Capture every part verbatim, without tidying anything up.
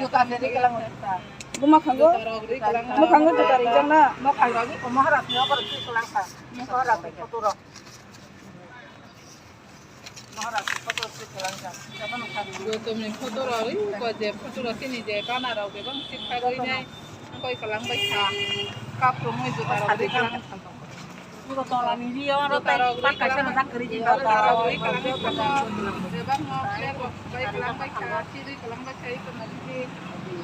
Juta seri kelang juta. Bo mwkhango? Juta rok ri kelang. Mwkhango juta rijak na? Mwkhang rok ni Maharaj ni obo rok si kelang kha. Maharaj ni photo rok. Maharaj ni photo si kelang kha. Joto ni photo rok ri ko je photo rok chini je bana rok bebak si khagwi nai. Koi kelang bai kha. Kap rok ni juta rok ri kelang kha. Juta rok ri kelang kha. Juta rok ri kelang kha. Juta rok ri kelang kha. Bebak no flag rok bai kelang bai kha. Chiri kelang bai kha. Iko na chiri.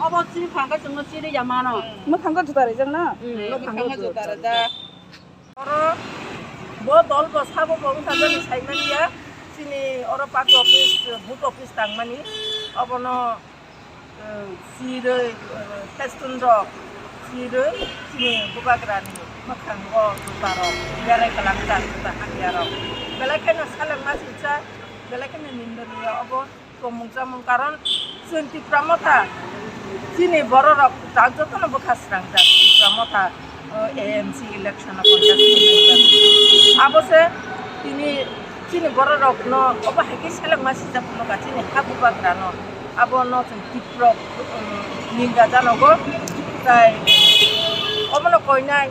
Obo chiri thangkhe chwngno chiri ya mano. Mwkhango juta rijak na? Mwkhango juta rijak. Oro bo dol bo sabo bo wngkha jani saimani ya. Chini oro party office, booth office tangmani. Obono, eh, chirwi, eh, festun rok chirwi chini bubagrani mwkhango juta rok berai kwlangkha, juta hamya rok. Belai kheno selengma sijak, belai kheno nindoniya obo. Tongmung chamung karon chwng Tipra Motha chini bororok tak jotono bwkha srangjak Tipra Motha, o, A M C election o contest khaimani bagwi. Abo se tini chini bororokno obo hai khe selengma sijak phunukha chini ha bubagrano. Abono chwng Tipra, um, ninga janogo tai obono koinai.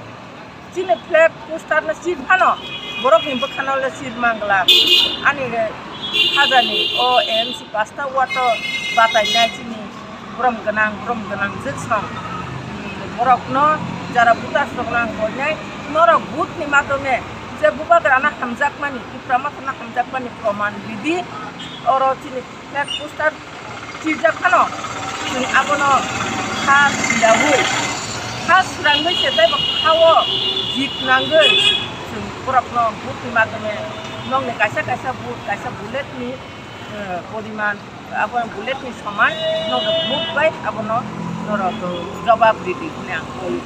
Chini flag poster no sir phano borok ni bwkhano le sir mangla. Ani hajani o M C pasta ward o batai nai chini borom gwnang, borom gwnang jwk song. Borok no jara voters rok no ang koinai norok vote ni madhyome je bubagra no hamjakmani, Tipra Motha no hamjakmani proman ridi oro chini flag poster swijak phano, chwng abono kha swiyaui, kha swrangwi se teibo kha-o jik nangwi chwng borokno vote ni madhyome nokni kaisa kaisa vote, kaisa bullet ni, eh, poriman, abo bullet ni soman nokni vote bai abono norok jobab ridi hwnwi ang koi.